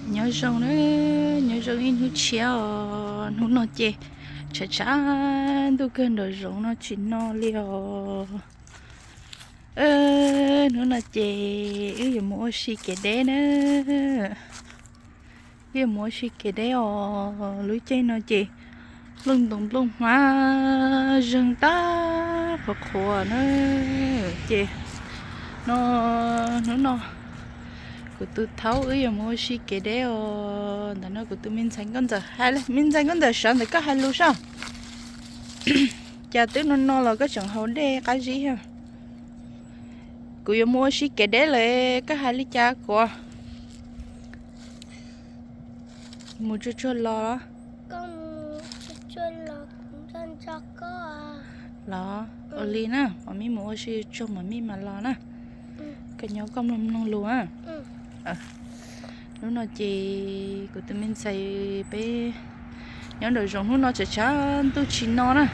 Nyob zoo na, nyob zoo ib hnub tshiab os. Hnub no ces tshav tshav ntuj kawg nraum zoov no tsis no li os. Hnub no ces wb yuav mus ua si kev deb na. Wb yuav mus ua si kev deb os. Lub caij no ces nplooj ntoos nplooj hmab zeeg tag qhuav qhuav na. Ces no, hnub no kuv tus thaub wb yuav mus ua si kev deb os. Ntawm no kuv tus me ntxhais nkauj ntxawm hais, me ntxhais nkauj ntxawm sawv ntawm koj hais lus saib. Cas twb no no los koj tseem haus dej qab zib thiab. Kuv yuav mus ua si kev deb lawm, koj hais li cas kuv mus tsuag tsuag los? Los ua li na, mam mi mus ua si tsuag mam mi mam los na. Koj nyob koj mloog mloog lus na. Hnub no ces kuv tus me ntxhais peb nyob nraum zoov, hnub no tshav tshav ntuj tsis no na.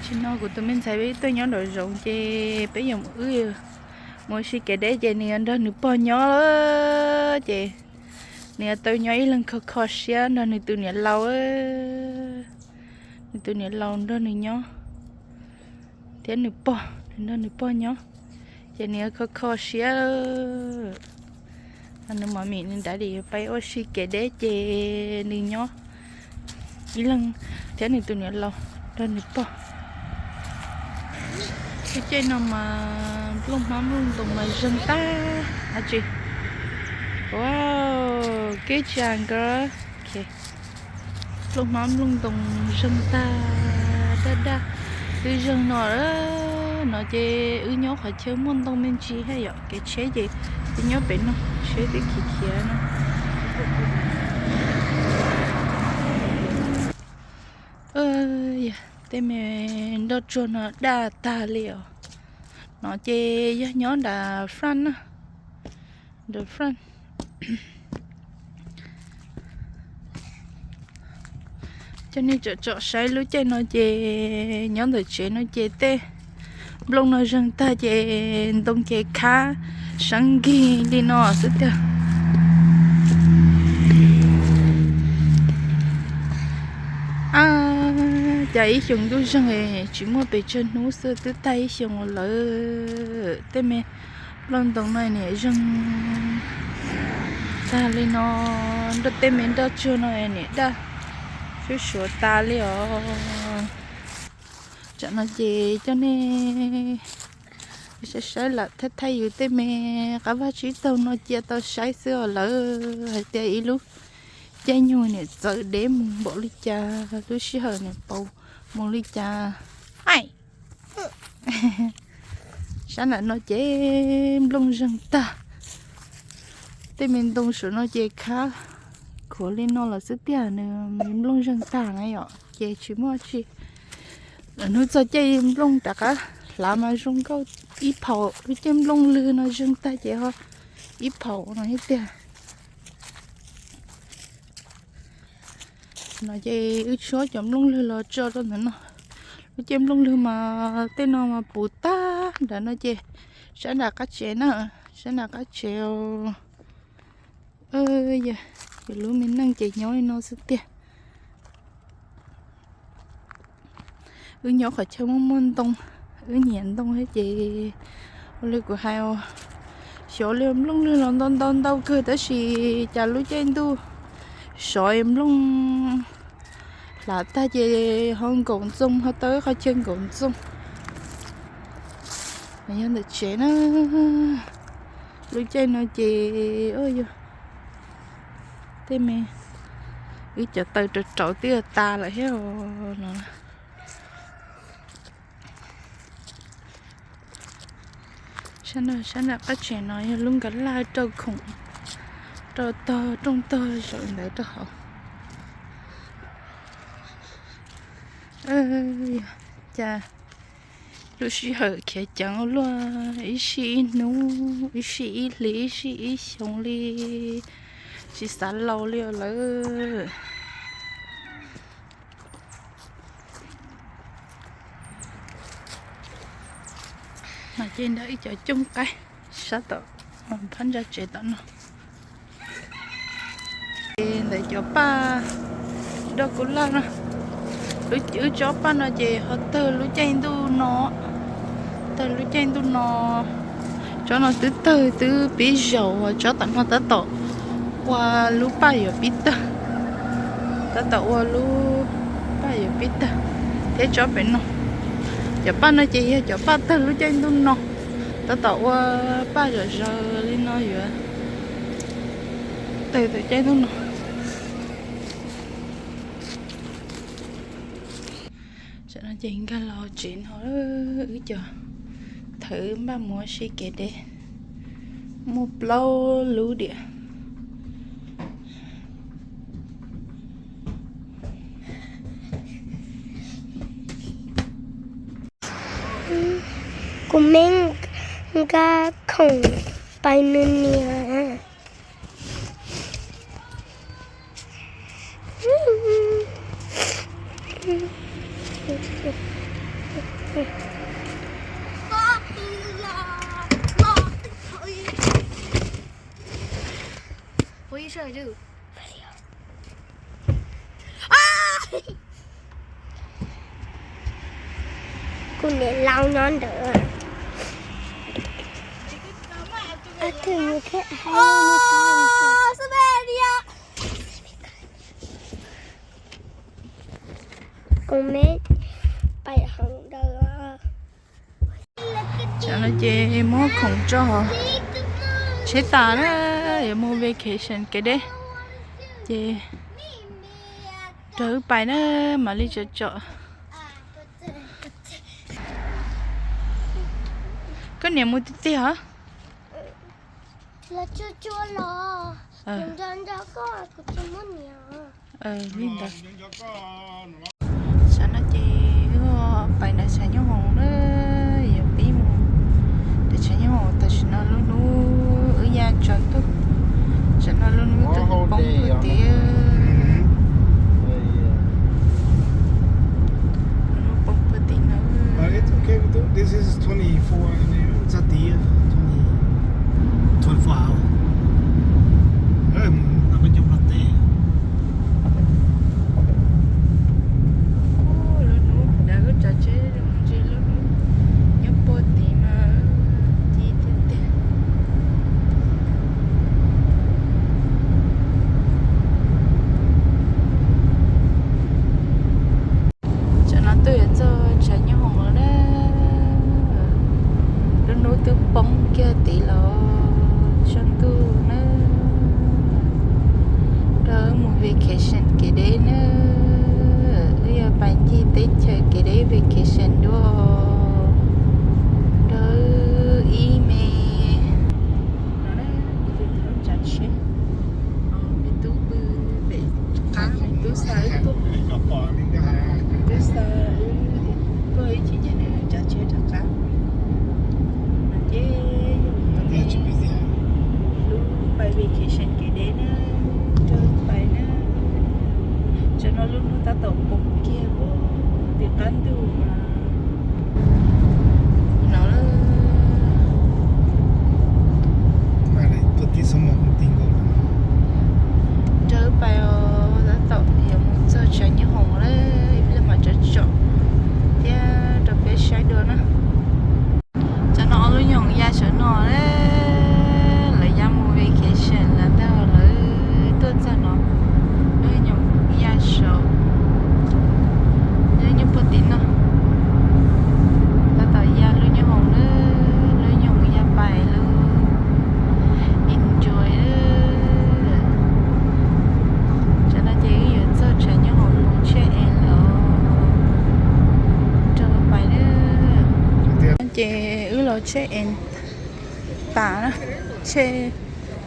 Tsis no kuv tus me ntxhais peb tuaj nyob nraum zoov ces peb yuav mus ua si kev deb ces nws yuav nrog nws pog nyob lawm ces nws yuav tau nyob ib leeg kho kho siab nrog nws tus niam laus, nws tus niam laus nrog nws nyob thiab nws pog, nws nrog nws pog nyob ces nws yuav kho kho siab. Nws mam mim nws daddy yuav pab ua si kev deb ces nws nyob ib leeg thiab nws tus niam laus nrog nws pog. Lub caij no mas nplooj hmab nplooj ntoos mas zeeg tag dab tsi. Wow, good job girl. Nplooj hmab nplooj ntoos zeeg tag daj daj, twb zeeg no. No ces wb nyob qhov chaw muaj ntoo me ntsis thiab yom, kev tsheb ces twb nyob pem no, tsheb twb khiav khiav no. Tej me nroj tsuag no daj tag li os. No ces yog nyob nram front na, nram front. Coj nej tsom tsom saib lub caij no ces nyob ntawm tsev no ces tej nplooj no zeeg tag ces ntoo ces khab seeb nkig li no xwb tiag. Ab, cas ib xyoos ntuj zeeg tsis muaj pes tsawg hnub xwb twb tag ib xyoos lawm. Tej me nplooj ntoo no niam zeeg tag li no, nroj tej me nroj tsuag no niam daj suab suav tas li os. Tsam no ces coj nej saib saib lam thaij thaij yus tej me qab vaj tsib taug no cia tau saib xwb os lawm, hais tias ib lub caij nyoog niam txawm deb mus npaum li cas, lub sij hawm niam paus mus li cas. Sab nram no ces nplooj zeeg tag. Tej me ntoo saum no ces khab khuav li no lawm xwb tiag, nws nplooj zeeg tag na yom, ces tsis muaj tsi. Lwm hnub txog caij nplooj rov qab hlav mas zoo nkauj ib phaum, lub caij nplooj lwg no zeeg tag ces ho ib phaum no thiab tiag. No ces wb tshuab cov nplooj lwg los tso rau ntawm no. Lub caij nplooj lwg mas tej no mas puv tag nrad no ces sab nram qab tsev na, sab nram qab tsev. Yog lub me neej ces nyob li no xwb tiag. Wb nyob qhov chaw muaj muaj ntoo, wb nyiam ntoo thiab ces ua li kuv hais, xyov li nplooj lwg los ntau ntau ntau kawg tab sis cas lub caij ntuj sov nplooj hlav tag ces ho nkaum ntxoo, ho tau ib qhov chaw nkaum ntxoo. Yog ntawm tsev na, lub caij no ces yog tej me, wb cov taws rau rauv twb tas lawm thiab no. Sab nram qab tsev no yog lub nkag laj rau khoom, rau tog rooj tog zaum ntawd rau hauv. Cas lub sij hawm khiav ceev ua luaj, ib sij ib hnub, ib sij ib hlis, ib sij ib xyoo li, tsis xav laus li os lawm. Mas ces ntawm ib cov cooj qaib sab tom phab ntsa tsev tom no. Ntawm cov paj doj kuv laj no, wb tsob paj no ces ho tawg lub caij ntuj no, tawg lub caij ntuj no. Tsob no twb tawg twb pib zaum, tsob tom no tab tom ua lub paj yuav pib tawg, tab tom ua lub paj yuav pib tawg, thiab tsob pem no. Cov paj no ces yog cov paj tawg lub caij ntuj no, tab tom ua paj zom zaws li no yuav tawg thaum caij ntuj no. Tam no ces nkag los tsev no, wb cov thawv npaj mus ua si kev deb, muaj plaub lub diam. Kuv me nkag khoom pais nws niam. Kuv niam laus nyob ntawd. Kuv me pais hauv ntawd. Tam no ces muab khoom tso hauv tsheb tas na, yuav mus vacation kev deb, ces nrog wb pais na, mam li tsom tsom. Koj niam mus tiag tiag os. Li ntawd. Tam no ces wb pais ntawm tshav nyooj hoom na, yuav pib mus ntawm tshav nyooj hoom. Tam sim no lub hnub wb ya tsaus ntuj, tam no lub hnub twb poob puag tim, lub hnub poob puag tim no. Lub hnub ntawd wb tsav tsheb mus ntsia lub hnub nyob puag tim mas ci tiag tiag. Tam no twb yuav txog tshav nyooj hoom lawm na. Lub hnub twb poob kiag tid los tsaus ntuj na. Nrog wb mus vacation kev deb na. Wb yuav pais ncig teb chaws kev deb vacation dua. Nrog wb ib me no, tsav tsheb, me tub pw pem qab, me tub xa wb tuaj, me tub xa wb tuaj ib chim ces nws tsav tsheb rov qab. No ces yog lub pais vacation kev deb na, nrog wb pais na. Tam no lub hnub tab tom poob kiag puag tim qab ntug mas no. Nrog wb pais os, tab tom yuav mus txog tshav nyooj hoom lawm, ib pliag mam tsom tsom thiab rau peb saib dua na. Tam no ob lub nyooj hoom ya saum no, lawv ya mus vacation los ntag, lawv tuaj txog no. Lub nyooj hoom ya saum, lub nyooj puag tim no. Tab tom ya lub nyooj hoom na, lub nyooj hoom ya pais lub enjoy. Tam no ces wb yuav txog tshav nyooj hoom mus check in lawm, nrog wb pais na. Ces wb los check in tas na, check,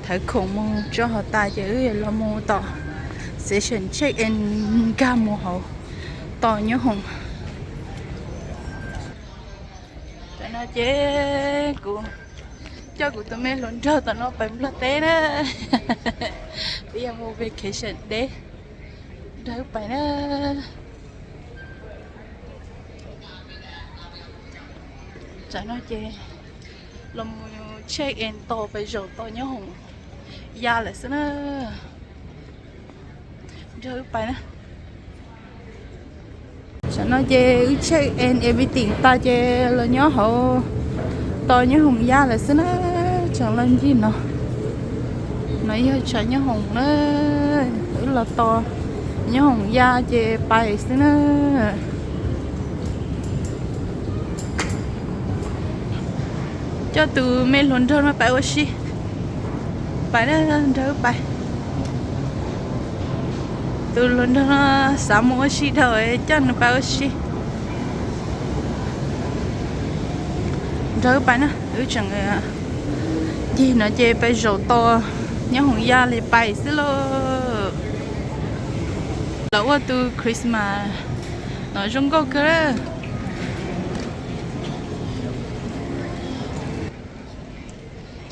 thawb khoom mus tso hauv tas ces wb yuav los mus tom station check in nkag mus hauv tom nyooj hoom. Tam no ces kuv coj kuv tus me hluas nraug tom no pais Nplog teb na. Wb yuav mus vacation deb, nrog wb pais na. Tam no ces los mus check in tos pes zaum tom nyob hoom ya lawm xwb na. Wb pais na. Tam no ces wb check in everything tas ces los nyob hauv tos nyob hoom ya lawm xwb na. Tseem los ncig no, no yog tshav nyob hoom na. Wb los tos nyob hoom ya ces pais xwb na. Coj tus me hluas nraug no pais ua si. Pais na, nrog wb pais. Tus hluas nraug no xav mus ua si dhau, coj nws pais ua si. Nrog wb pais na, wb tseem ncig no ces pais zaum tos nyob hoom ya li pais xwb lauj. Los ua tus Christmas no zoo nkauj kawg.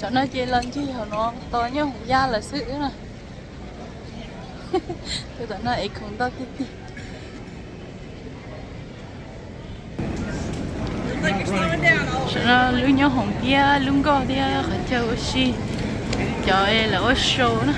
Tam no ces los ncig hauv no tos nyob hoom ya lawm xwb na. Tam no es khoom ntau tiag tiag. Tam no lub nyob hoom thiab lub nkoj thiab qhov chaw ua si, cov lawv ua show na.